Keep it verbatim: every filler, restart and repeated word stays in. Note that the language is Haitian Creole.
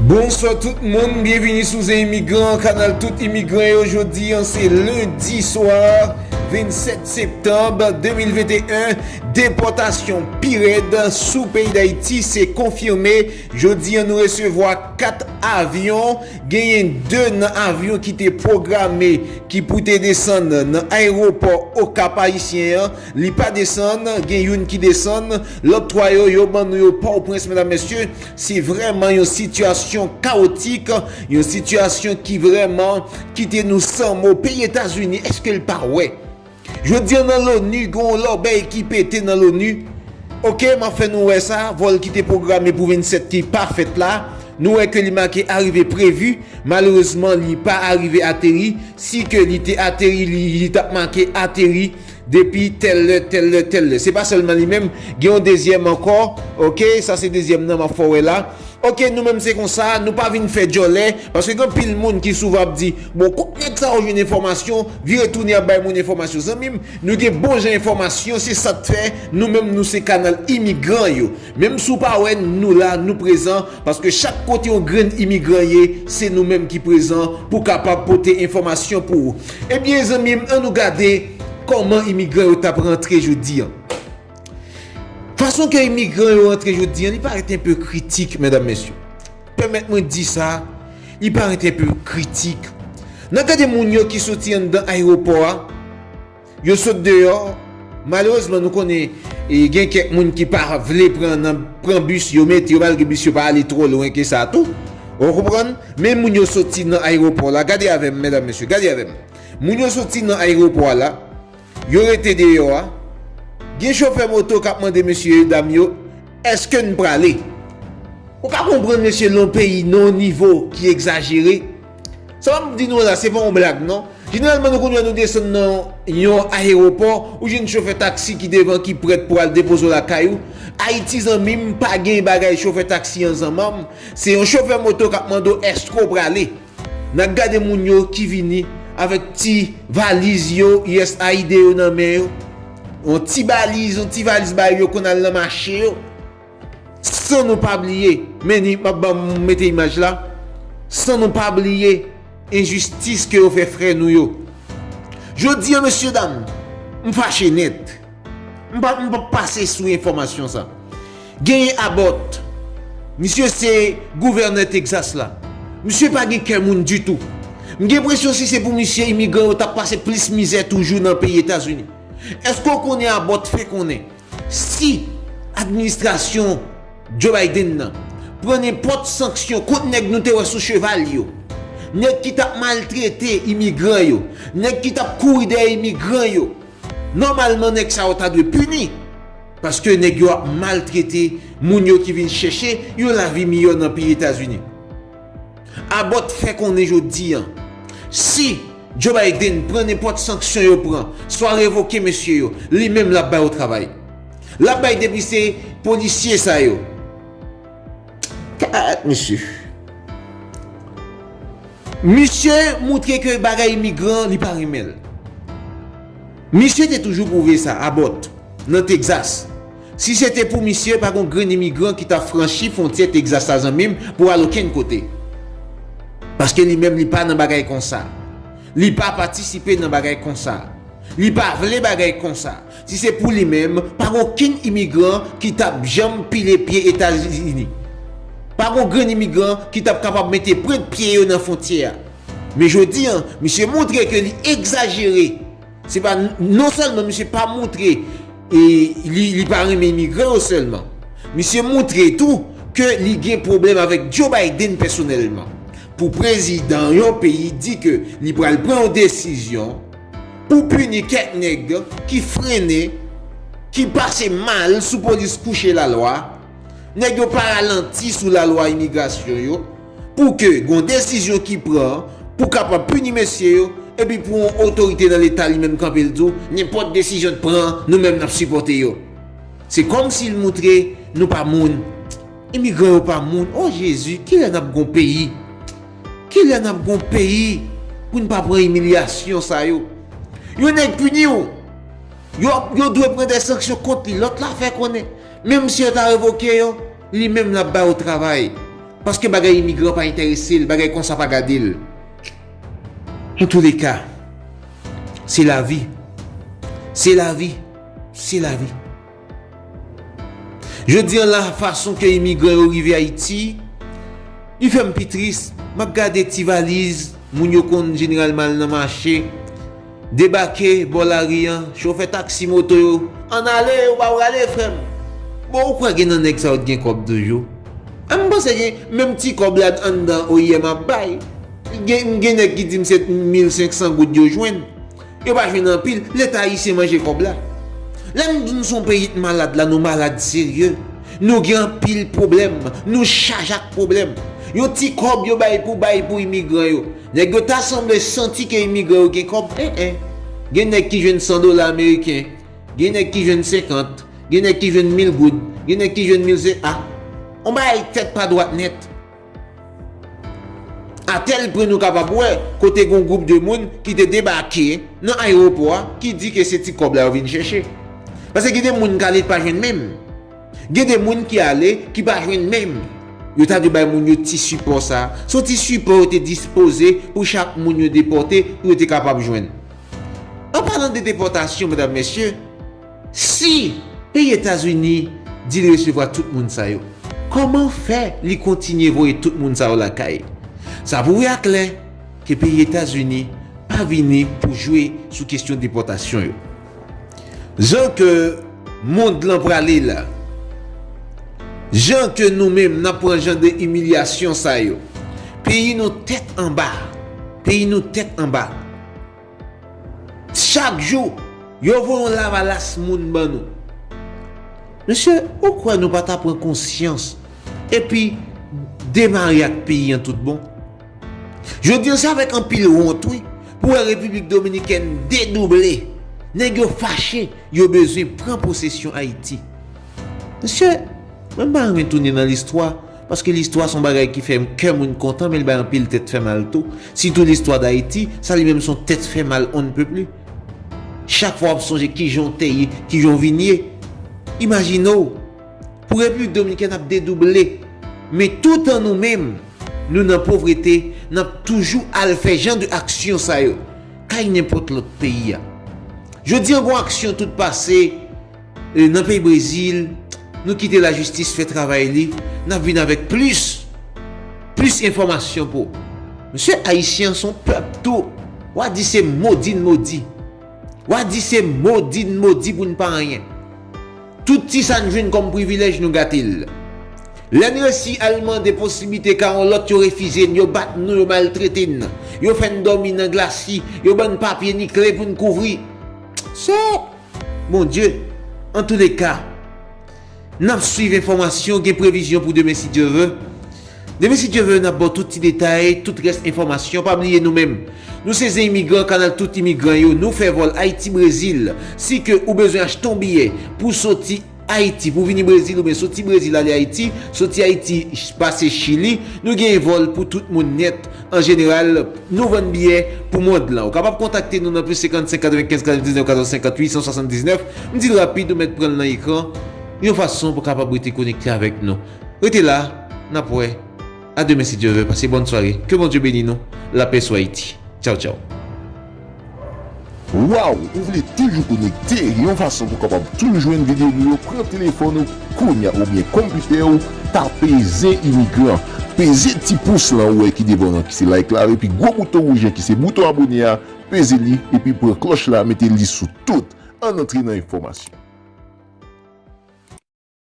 Bonswa tout moun, byenvini sou Zen Imigran, kanal tout imigran yo. Jodi an se lendi swa, vennsèt septanm de mil venteyen, depòtasyon pi rèd sou peyi Dayiti se konfime. Jodi an nou resevwa kat avyon, genyen de nan avyon ki te pwograme ki pou te desann nan ayewopò Okap Ayisyen an, li pa desann, gen youn ki desann, lòt twa yo, yo ban nou yo Pòtoprens, medam, mesye. Se vrèman yon sitiyasyon kawotik, yon sitiyasyon ki vrèman kite nou san mo. Peyi Etazini, èske l pa wè? Jodi an nan Loni, gen yon lòbèy ki pete nan Loni. Oke, m ap fè nou wè sa, vòl ki te pwograme pou vennsèt ki pa fèt la. Nou wè ke li make arive previ. Malerezman, li pa arive ateri. Si ke li te ateri, li, li t ap make ateri depi tèl lè, tèl lè, tèl lè. Se pa sèlman li menm, gen yon dezyèm ankò. Oke, sa se dezyèm nan m ap fè w wè la. Oke, nou menm se konsa, nou pa vin fè djòlè, paske gen anpil moun ki souvan ap di, bon, kot nèg sa yo jwenn enfòmasyon, vire tounen ap bay moun enfòmasyon. Zanmi m, nou gen bon jan enfòmasyon, se sa k fè nou menm nou se kanal imigran yo. Menm si w pa wè n, nou la, nou prezan, paske chak kote yon grenn imigran ye, se nou menm ki prezan pou kapab pote enfòmasyon pou ou. Ebyen, zanmi m, ann nou gade kòman imigran yo t ap rantre jodi an. Fason ke imigran yo rantre jodi an, li parèt enpe kritik, medam, mesye. Pèmèt mwen di sa, li parèt enpe kritik. N a gade moun yo ki soti anndan ayewopò a, yo sot deyò. Malerezman, nou konnen, e, gen kèk moun ki pa vle pran nan, pran bis, yo mete yo, malgre bis yo pa ale twò lwen ke sa tou. Ou konprann? Men moun yo soti nan ayewopò la, gade avè m, medam, mesye, gade avè m. Moun yo soti nan ayewopò a la, yo rete deyò a. Gen chofè moto k ap mande mesye dam yo, èske n prale? Ou ka konprann, mesye, nan yon peyi, nan yon nivo ki egzajere. Sa m ap di nou la, se pa yon blag, non. Jeneralman, nou konn wè nou desann nan yon ayewopò, ou jwenn chofè taksi ki devan, ki prèt pou al depoze w lakay ou. Ayiti, zanmi m, pa gen bagay chofè taksi an zanmanm. Se yon chofè moto k ap mande w, èske w prale? N a gade moun yo ki vini avèk ti valiz yo, U S A I D yo nan men yo. Yon ti baliz, yon ti valiz ba yo, yo konn al nan mache yo. San nou pa bliye, men ni, m ap ban m mete imaj la. San nou pa bliye enjistis ke yo fè frè nou yo. Jodi an, mesye dam, m fache nèt. M pa, m p ap pase sou enfòmasyon sa. Genyen Abbott. Misye se gouvènè Texas la. Misye pa gen kè moun ditou. M gen enpresyon si se pou misye, imigran yo t ap pase plis mizè toujou nan peyi Etazini. Èske w konnen Abbott fè konnen si administrasyon Joe Biden nan pran nenpòt sanksyon kont nèg nou te wè sou cheval yo, nèg ki t ap maltrete imigran yo, nèg ki t ap kouri dèyè imigran yo, nòmalman, nèg sa yo ta dwe pini. Paske nèg yo ap maltrete moun yo ki vin chèche yon lavi miyò nan peyi Etazini. Abbott fè konnen jodi an, si Joe Biden pran nenpòt sanksyon yo pran, swa revoke mesye yo, li menm l ap ba yo travay. L ap bay depi se polisye sa yo. Kat mesye. Misye moutre ke bagay imigran, li pa renmen l. Misye te toujou pwouve sa, Abbott, nan Texas. Si se te pou misye, pa gon grenn imigran ki t ap franchi fwontyè Texas la, zanmi m, pou al okenn kote. Paske li menm, li pa nan bagay konsa. Li pa patisipe nan bagay konsa. Li pa vle bagay konsa. Si se pou li menm, pa gen okenn imigran ki t ap janm pile pye Etazini. Pa gen grenn imigran ki t ap kapab mete pwent pye yo nan fwontyè a. Men jodi an, misye montre ke li egzajere. Se pa, non sèlman misye pa montre, e, li, li pa renmen imigran yo sèlman. Misye montre tou ke li gen pwoblèm avèk Joe Biden pèsonèlman. Pou prezidan yon peyi di ke li pral pran yon desizyon pou pini kèk nèg ki frennen, ki pase mal sou polis kouche lalwa, nèg yo pa ralanti sou lalwa imigrasyon yo, pou ke gon desizyon ki pran pou kapab pini mesye yo, epi pou yon otorite nan Leta li menm kanpe l di w, nenpòt desizyon t pran, nou menm n ap sipòte yo. Se kòmsi l montre nou pa moun. Imigran yo pa moun. O Jezi, kilè n ap gon peyi? Kilè n ap gon peyi pou n pa pran imilyasyon sa yo? Yon nèg pini w, yo, yo dwe pran de sanksyon kont li. Lòt la fè konnen, menm si yo ta revoke yo, li menm l ap ba yo travay. Paske bagay imigran pa enterese l, bagay konsa pa gade l. Antouleka, se lavi. Se lavi. Se lavi. Jodi an la, fason ke imigran yo rive Ayiti, li fè m pi tris. M ap gade ti valiz moun yo konn jeneralman al nan mache, debake bò lari an, chofè taksi moto yo, ann ale, ou pa prale, frè m. Bon, ou kwè gen nan nèg sa yo t gen kòb toujou? A, m panse gen menm ti kòb la anndan O I M ap bay. Gen, gen nèg ki di m se mil senk san goud yo jwenn. Yo pa jwenn anpil, Leta ayisyen manje kòb la. Lè m di nou se yon peyi k malad la, nou malad serye. Nou gen anpil pwoblèm, nou chaje ak pwoblèm. Yon ti kòb yo bay pou, bay pou imigran yo. Nèg yo ta sanble santi ke imigran yo gen kòb. En, en. Gen nèg ki jwenn san dola ameriken, gen nèg ki jwenn senkant, gen nèg ki jwenn mil goud, gen nèg ki jwenn mil se, a. On bagay fèt pa dwat nèt. A tèl pwen nou kapab wè kote gon gwoup de moun ki te debake nan ayewopò a ki di ke se ti kòb la yo vin chèche. Paske gen de moun k ale pa jwenn menm. Gen de moun ki ale ki pa jwenn menm. Yo ta dwe bay moun yo ti sipò sa. Se yon ti sipò yo te dispoze pou chak moun yo depòte pou yo te kapab jwenn. An palan de depòtasyon, medam, mesye, si peyi Etazini di li resevwa tout moun sa yo, kòman fè li kontinye voye tout moun sa yo lakay? Sa pwouve aklè ke peyi Etazini pa vini pou jwe sou kesyon depòtasyon yo. Jan ke mond lan prale la, jan ke nou menm n ap pran jan de imilyasyon sa yo, peyi nou tèt anba, peyi nou tèt anba. Chak jou, yo voye yon lavalas moun ban nou. Mesye, ou kwè nou pa ta pran konsyans epi demare ak peyi an tout bon? Jodi an, se avèk anpil wont, wi, pou wè Repiblik Dominikèn dedouble. Nèg yo fache, yo bezwen pran posesyon Ayiti. Mesye, mwen pa renmen tounen nan listwa, paske listwa se yon bagay ki fè kè moun kontan, men li bay anpil tèt fè mal tou. Sitou listwa Dayiti, sa li menm se yon tèt fè mal on ne peut plus. Chak fwa w ap sonje kijan w te ye, kijan w vin ye. Imajine w, pou Repiblik Dominikèn ap dedouble, men toutan nou menm, nou nan povrete, n ap toujou al fè jan de aksyon sa yo kay nenpòt lòt peyi a. Jodi an, gon aksyon tout pase, e, nan peyi Brezil, nou kite lajistis fè travay li, n ap vin avèk plis, plis enfòmasyon pou. Mesye, Ayisyen an se yon pèp tou. W a di se modi n modi. W a di se modi n modi pou n pa anyen. Tout ti sa n jwenn kòm privilèj, nou gate l. Lè n resi al mande posiblite ka yon lòt, yo refize n, yo bat nou, yo maltrete n, yo fè n dòmi nan glasi, yo ban n papye ni kle pou n kouvri. Se Bondye. Antouleka, n ap swiv enfòmasyon, gen previzyon pou demen si Dye ve. Demen si Dye ve, n ap ba w tout ti detay, tout rès enfòmasyon. Pa bliye nou menm, nou se Zen Imigran, kanal tout imigran yo. Nou fè vòl Ayiti-Brezil. Si ke ou bezwen achte yon biyè pou soti Ayiti, pou vini Brezil, oubyen soti Brezil ale Ayiti, soti Ayiti pase Chili, nou genyen vòl pou tout moun nèt. An jeneral, nou vann biyè pou mond lan. Ou kapab kontakte nou nan plis senkannsenk, katrevenkenz, katrevendiznèf, katòz, senkant, uit san swasanndiznèf. M di l rapid, ou mèt pran l nan ekran, yon fason pou kapab rete konekte avèk nou. Rete la, n ap wè. A demen si Dye ve. Pase bòn sware. Ke Bondye beni nou. Lapè sou Ayiti. Tchaw, tchaw. Waw, ou vle toujou konekte? Yon fason pou kapab toujou jwenn videyo nou yo, pran telefòn ou kounya oubyen konpitè w, tape Zen Imigran. Peze ti pous lan ou wè ki devan w an ki se like la, epi gwo bouton wouj an ki se bouton abone a, peze li, epi pran klòch la, mete li sou tout. Ann antre nan enfòmasyon.